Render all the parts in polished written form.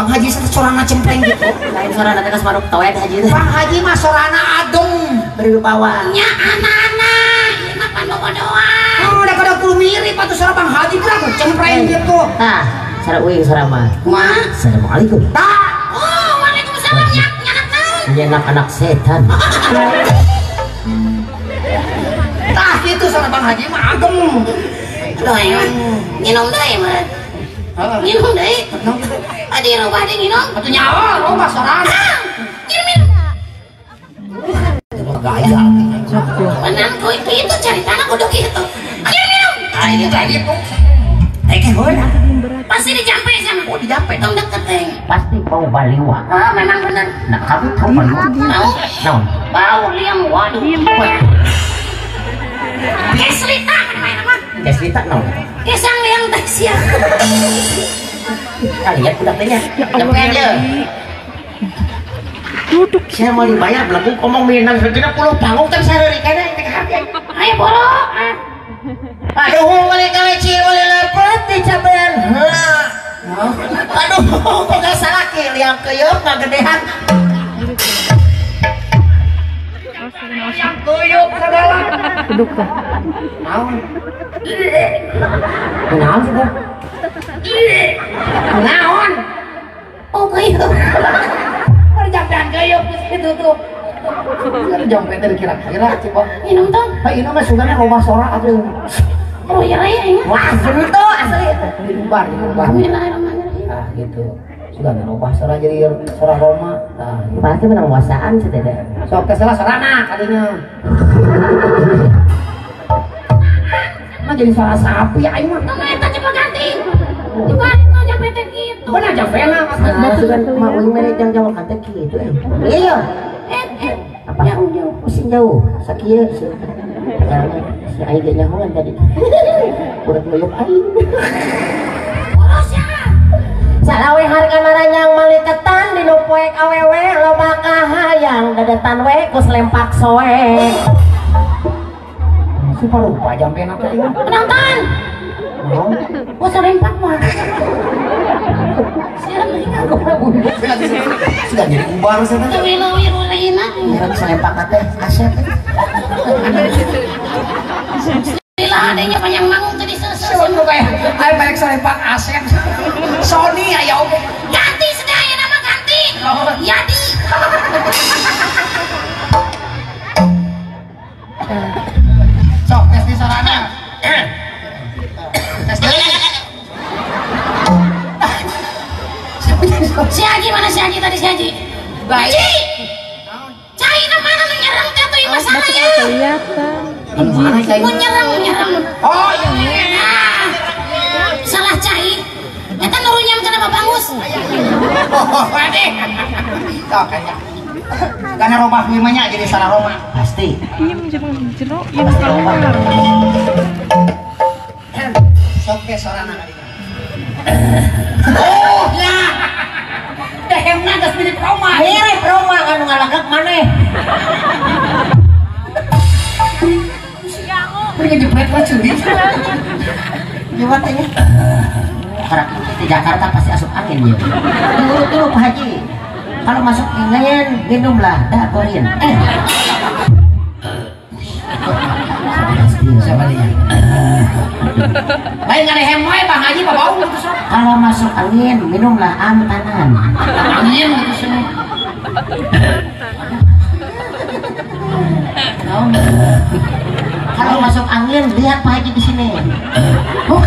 Bang Haji sorana cempreng gitu. Lain sorana teh geus manuk toet Haji teh. Bang Haji mah sorana adem berwibawa. Nya anak-anak, ieu mah pandoa-doa. Oh, da kada kudu mirip atuh suara Bang Haji geura cempreng gitu. Tah, sara uing sora mah. Kumaha? Assalamualaikum. Tah. Oh, waalaikumsalam nya nyanak naon? Nyanak anak setan. Tah gitu suara Bang Haji mah agem. Aduh, aing mah nginum deui mah. Nginum deui. Adi robah deui nginum. Atuh nyawa robah sorana. Nginum. Gaya. Menang ku itu cari tanah kudu kitu. Ayo minum. Ah ini tadi tuh. Eh heula. Pasti dijampe sama. Oh dijampe. Tong deket teh. Pasti bau baliwa. Ah memang benar. Nah kamu tahu baliwa? Tahu. Naon? Bau liang waduh. Keslita mana mah? Keslita naon? Kesang liang teh sia. Kalian udah tanya. Ya Allah. Duduk. Saya mau dibayar belagu ngomong minang 60 panggung kan saya dari kana teh hati. Ayo boro. Aduh balik kaleci boleh lepet di cabean. Aduh boga salaki liang keuyeup ngagedehan. Liang keuyeup sagala. Duduk tah. Naon? Naon sih? Naon? Oh keuyeup. Jampean gayung itu tuh. Kan jampe teh kira-kira coba. Minum tong. Hai ini mah sugana robah sora atuh. Oh iya iya. Wah, itu asli. Diubar, diubar. Bismillahirrahmanirrahim. Ah gitu. Sugana robah sora jadi sora Roma. Nah, pasti menang wasaan sih teh. Sok teh salah sorana kadinya. Mah jadi suara sapi aing mah. Tong eta coba ganti. Diganti tong jampe teh kitu. Benar jampena. Sugan mah uing mere jang jawab kate kitu. Iya. Apa? Jauh jauh. Pusing jauh. Sakieu si. Si aing ge nyahoan tadi. Urut ngeup aing. Boros ya. Salawe harga naranyang maliketan dinu poek awewe loba kahayang dadetan we ku selempak soek. Si parupa jampena teh. Penonton. Naon? Ku selempak mah. Sudah jadi ubar sana. Ngirim selempak teh asep. Lila adanya panjang manggung tadi selesai. Ayo balik selempak asep. Sony ayo oke. Ganti sedaya nama ganti. Yadi. Sok tes di sarana. Tes deui. Si Haji mana si Haji tadi si Haji? Baik. Haji! Cai na mana nu nyerang teh atuh ieu masalah ya? Kelihatan. Mana cai? Mun nyerang, nyerang. Oh iya. Ah, salah cai. Eta nu runyam kana babangus. Oh, ade. Sok kaya. Karena robah limanya jadi salah Roma. Pasti. Iya jero, iya keluar. Sok ke sorana kadinya. Oh ya. Dehemna geus mirip Roma. Mirip Roma anu ngalagak maneh. Pergi jepret mah curi. Gimana teh? Karena di Jakarta pasti asup angin ya. Tunggu dulu Pak Haji. Kalau masuk angin minumlah dagorin. Siapa dia? Lain ngarehem wae Bang Haji babau gitu sok. Kalau masuk angin minumlah amtanan. Angin gitu sok. Kalau masuk angin lihat Pak Haji di sini. Oh,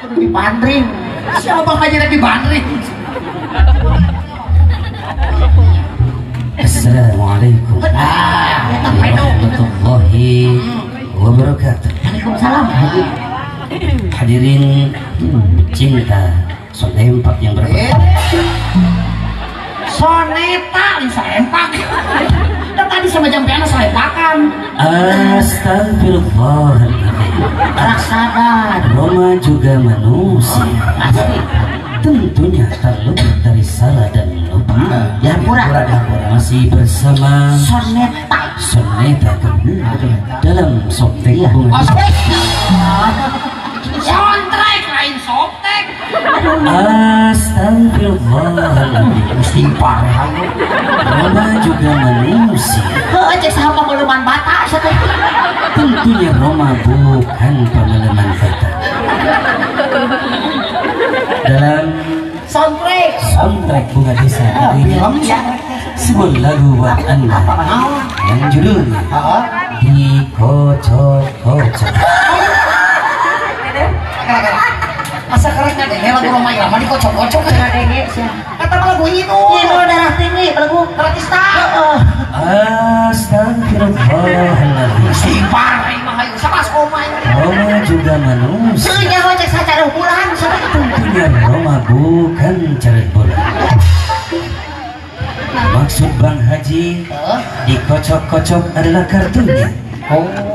kudu dibandring. Siapa Bang Haji rek dibandring? Assalamualaikum warahmatullahi wabarakatuh. Waalaikumsalam. Hadirin cinta sonempak yang berbahagia. Soneta di sonempak. Kan tadi sama jampeana sonempakan. Astagfirullahaladzim. Sadar. Roma juga manusia. Asli. Tentunya terluput dari salah dan lupa. Dihampura. Masih bersama Soneta. Soneta dalam softtek bunga. Soundtrack lain softtek. Astagfirullah. Istighfar ya. Roma juga manusia. Heuh, cek saha pangeuleman bata sia teh. Tentunya Roma bukan pengeleman bata. Dalam soundtrack soundtrack Bunga Desa ini sebuah lagu buat Anda yang judulnya Dikocok-kocok. Masa keren ngadenge lagu Rhoma Irama dikocok-kocok ngadenge sia. Kata mah lagu itu. Itu darah tinggi lagu Ratista. Astagfirullahaladzim. Istighfar aing mah hayu sakas koma. Roma juga manusia. Teu nyaho cek sacara bulan Tentunya Roma bukan cari bola. Maksud Bang Haji dikocok-kocok adalah kartunya.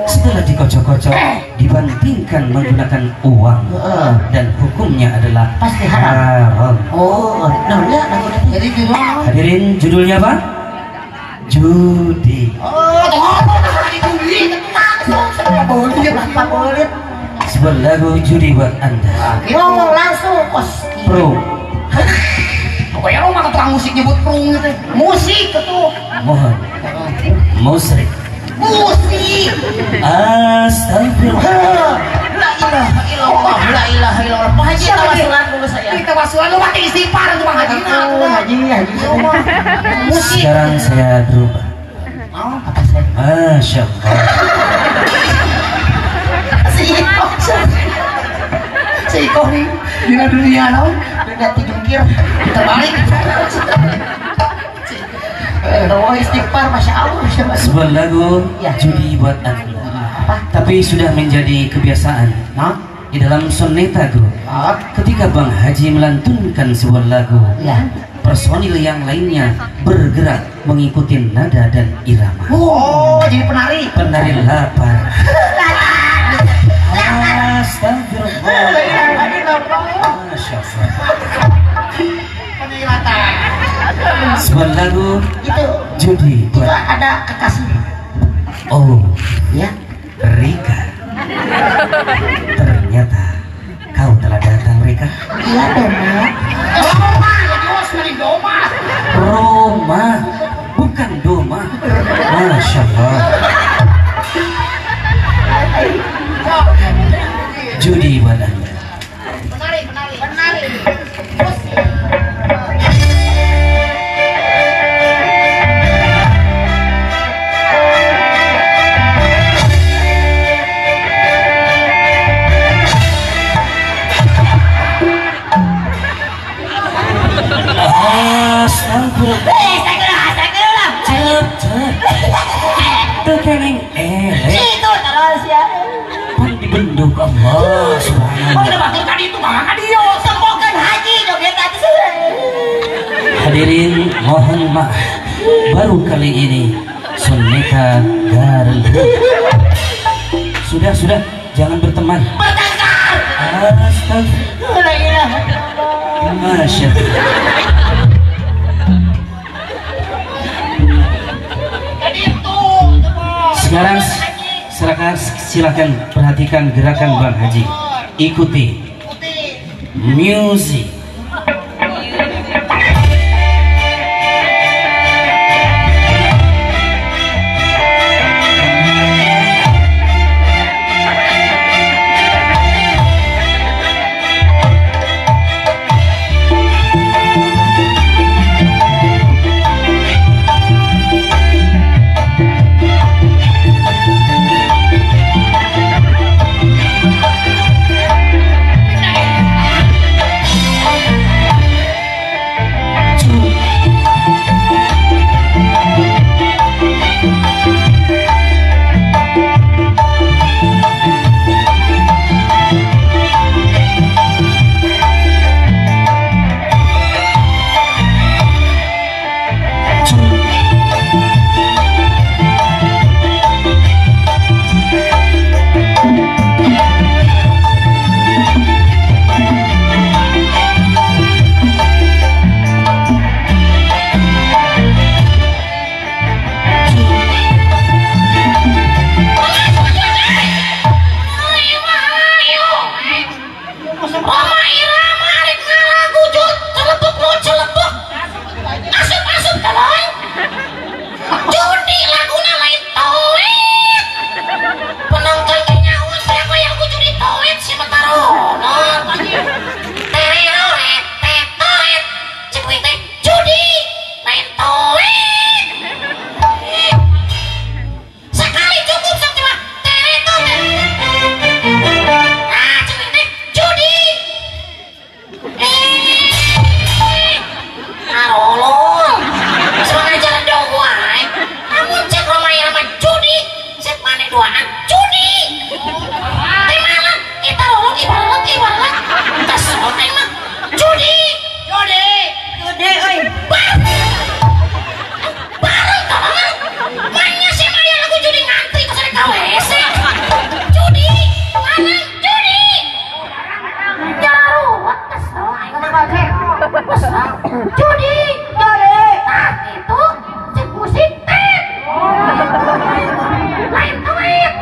Setelah dikocok-kocok dibantingkan menggunakan uang dan hukumnya adalah pasti haram. Oh, nah ya, jadi judul. Hadirin, judulnya apa? Judi. Oh, judi. Sebuah lagu judi buat Anda. Ngomong langsung kos. Pro. Pokoknya Roma ke tukang musik nyebut prung gitu. Musik itu. Mohon. Musrik. Musik. Astagfirullah. La ilaha illallah, la ilaha illallah. Pak Haji tawasulan dulu saya. Kita tawasulan lu pakai istighfar tuh Bang Haji. Haji, Haji. Musik. Sekarang saya berubah. Oh, apa saya? Masya Allah. Si Iko. Si Iko nih di dunia no. Dunia tijungkir. Terbalik. Oh, istighfar, Masya Allah. Sebuah lagu ya. Judi buat Anda. Tapi sudah menjadi kebiasaan di dalam Soneta Group. Ketika Bang Haji melantunkan sebuah lagu, ya, personil yang lainnya bergerak mengikuti nada dan irama. Oh, jadi penari. Penari lapar. Astagfirullah. Masya Allah. Penari latar. Sebuah lagu itu judi buat itu ada kekasih. Oh ya, Rika. Ternyata kau telah datang, Rika. Iya, Doma. Roma, Roma, bukan Doma. Masya Allah. Judi buat Anda. Penari, penari, penari. Itu terus ya. Pan dibendung Allah subhanahu. Oh, batur tadi itu mah dia sembokan haji joget tadi. Hadirin mohon maaf, baru kali ini Soneta Gareng. Sudah, sudah, jangan berteman. Bertengkar. Astagfirullah. Masya Allah. Sekarang silakan perhatikan gerakan Bang Haji. Ikuti music. Cek teh judi lain toet. Sekali cukup sok coba teretot. Ah, cek teh judi. Arolol. Sok ngajaran dong wae. Lamun cek Rhoma Irama judi, cek maneh duaan judi. Teh malam eta rolol ibarat ibarat. Kesel teh mah judi. Judi. Judi euy. Bareng tolong. Manya sih maya lagu judi ngantri ke sana KWC. Judi, mana judi. Jaruat kesel aing mah. Kesel. Judi. Judi. Nah, itu cek musik tet. Lain duit.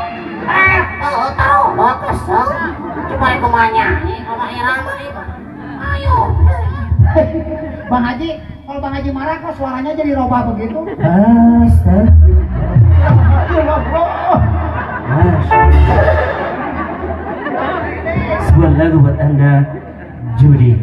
Tahu kesel. Coba kumaha nyanyi Rhoma Irama ieu. Ayo. Bang Haji, kalau Bang Haji marah kok suaranya jadi robah begitu? Astagfirullah. Sebuah lagu buat Anda, Judi.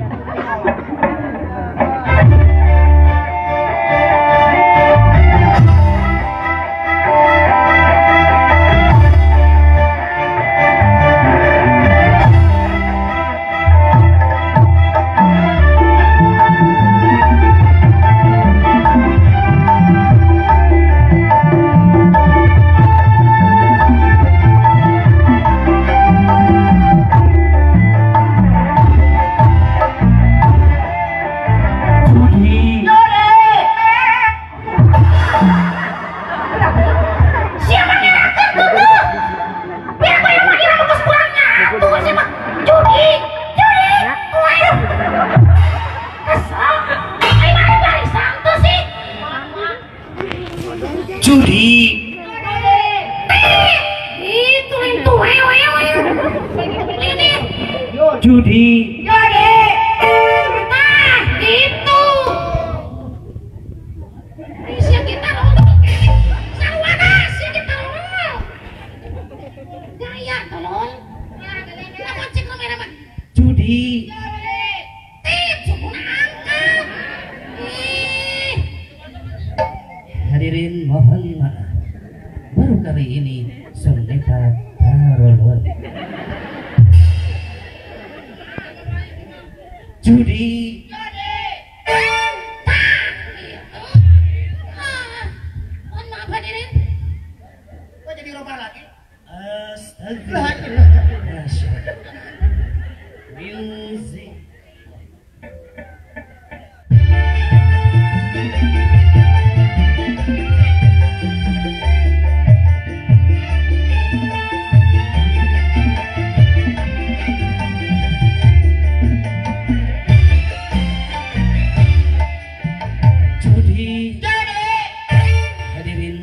Judi. Itu Judi. Judi. Nah, gitu. Sia kita sarwana, sia kita gaya tolong. Lamun cek Rhoma Irama. Judi. Tip sukuna angkat. Ih. Hadirin mohon maaf, baru kali ini Soneta Tarolol. Judi. Mohon maaf hadirin. Kok jadi robah lagi? Astagfirullah. Music.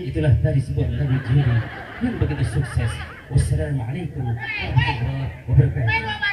Itulah tadi sebuah lagu judi yang begitu sukses. Wassalamualaikum warahmatullahi wabarakatuh.